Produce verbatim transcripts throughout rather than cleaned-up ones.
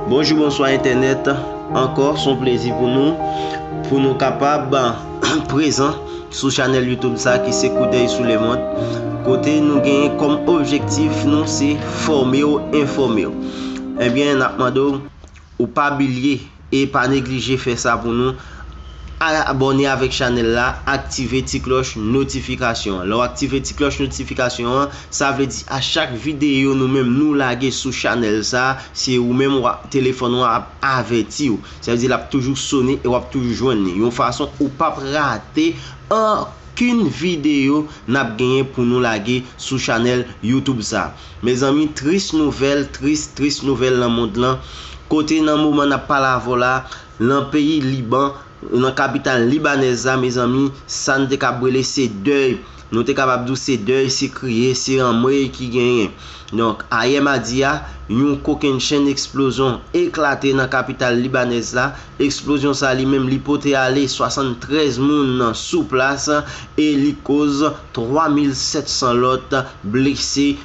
Bonjou, bonswa entènèt. Ankò, se yon plezi pou nou, pou nou kapab prezan sou chanèl YouTube sa ki se Koudèy sou Lemond, kote nou gen kòm objektif nou se fòme w, enfòme w. Ebyen, n ap mande w, ou pa bliye e pa neglije fè sa pou nou. Abòne avèk chanèl la, aktive ti klòch notifikasyon an. Lè w aktive ti klòch notifikasyon an, sa vle di a chak videyo nou menm nou lage sou chanèl sa, se ou menm w ap, telefòn ou ap avèti w. Sa vle di l ap toujou sone e w ap toujou jwenn li. Yon fason ou p ap rate ankenn videyo n ap genyen pou nou lage sou chanèl YouTube sa. Mezanmi, tris nouvèl, tris, tris nouvèl nan mond lan. Kote nan moman n ap pale avè w la, nan peyi Liban, nan kapital libanèz la, mezanmi, sa n te kab rele se dèy. Nou te kapab di w se dèy, se kriye, se anmwey ki genyen. Donk, ayè madi a, yon kokennchenn eksplozyon eklate nan kapital libanèz la. Eksplozyon sa li menm, li pote ale swasanntrèz moun sou plas e li koz twa mil sèt san lòt blese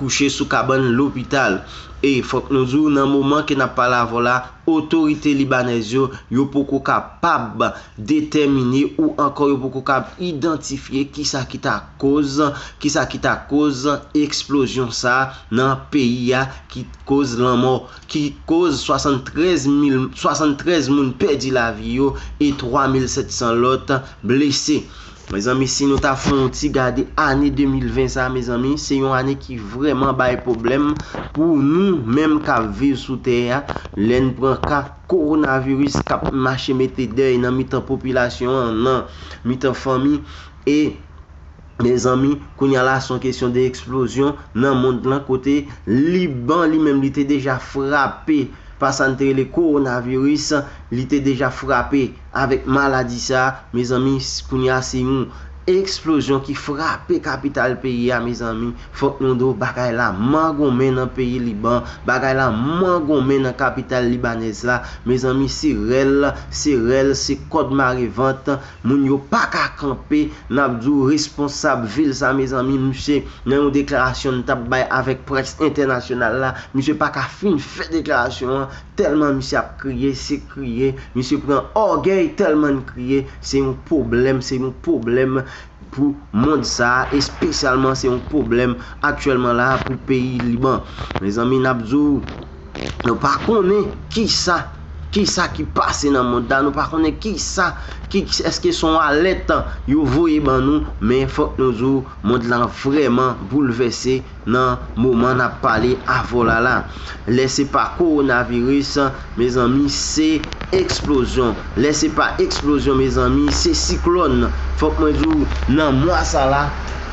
kouche sou kabann lopital. E fòk nou di w, nan moman ke n ap pale avè w la, otorite libanèz yo, yo poko kapab detèmine ou ankò yo poko kab idantifye kisa ki ta koz, kisa ki ta koz eksplozyon sa nan peyi a ki koz lanmò, ki koz swasanntrèz mil, swasanntrèz moun pèdi lavi yo e twa mil sèt san lòt blese. Mezanmi, si nou ta fè yon ti gade ane de mil ven sa, mezanmi, se yon ane ki vrèman bay pwoblèm pou nou menm k ap viv sou tè a. Lè n pran ka kowonaviris k ap mache mete dèy nan mitan popilasyon an, nan mitan fanmi, e mezanmi, kounye a la, se yon kesyon de eksplozyon nan mond lan, kote Liban li menm, li te deja frape pa sa n te rele kowonaviris, li te deja frape avèk maladi sa, mezanmi, kounye a se yon eksplozyon ki frape kapital peyi a, mezanmi. Fòk nou di w, bagay la mangonmen nan peyi Liban, bagay la mangonmen nan kapital libanèz la, mezanmi, se rèl, se rèl, se kòd mare vant, moun yo pa ka kanpe, n ap di w responsab vil sa, mezanmi, misye, nan yon deklarasyon n t ap bay avèk près entènasyonal la, misye pa ka fin fè deklarasyon an, tèlman misye ap kriye, se kriye, misye pran ògèy tèlman n kriye, se yon pwoblèm, se yon pwoblèm pou mond sa, espesyalman se yon pwoblèm aktyèlman la pou peyi Liban. Mezanmi, n ap di w, nou pa konnen kisa, kisa ki pase nan mond la, nou pa konnen kisa, ki, èske se yon alèt yo voye ban nou, men fòk nou di w, mond lan vrèman boulvèse nan moman n ap pale avè w la la. Lè se pa kowonaviris, mezanmi, se eksplozyon. Lè se pa eksplozyon, mezanmi, se siklòn. Fòk mwen di w, nan mwa sa la,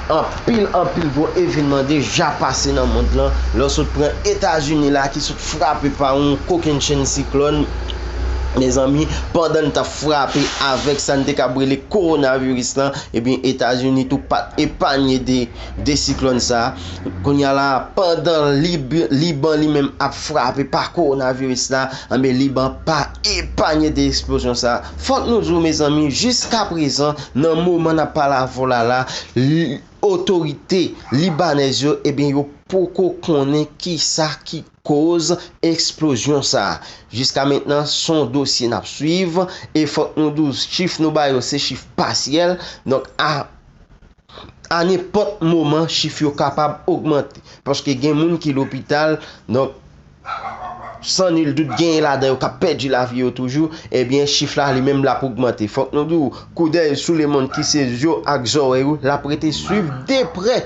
anpil, anpil gwo evènman deja pase nan mond lan. Lè w sot pran Etazini la, ki sot frape pa yon kokennchenn siklòn, mezanmi, pandan l t ap frape avèk sa n te kab rele kowonaviris lan, ebyen, Etazini tou pa t epanye de, de siklòn sa. Kounye a la, pandan Lib-, Liban li menm ap frape pa kowonaviris la, anben, Liban pa epanye de eksplozyon sa. Fòk nou di w, mezanmi, jiskaprezan, nan moman n ap pale avè w la la, li, otorite libanèz yo, ebyen, yo poko konnen kisa ki koz eksplozyon sa. Jiska mentnan, se yon dosye n ap swiv, e fòk nou di w, chif nou ba yo, se chif pasyèl. Donk, a, a nenpòt moman, chif yo kapab ogmante. Paske gen moun ki lopital, donk, san nil dout, genyen ladan yo k ap pèdi lavi yo toujou, ebyen, chif la, li menm, l ap ogmante. Fòk nou di w, Koudèy sou Lemond ki se zye w ak zòrèy ou, l ap rete swiv de prè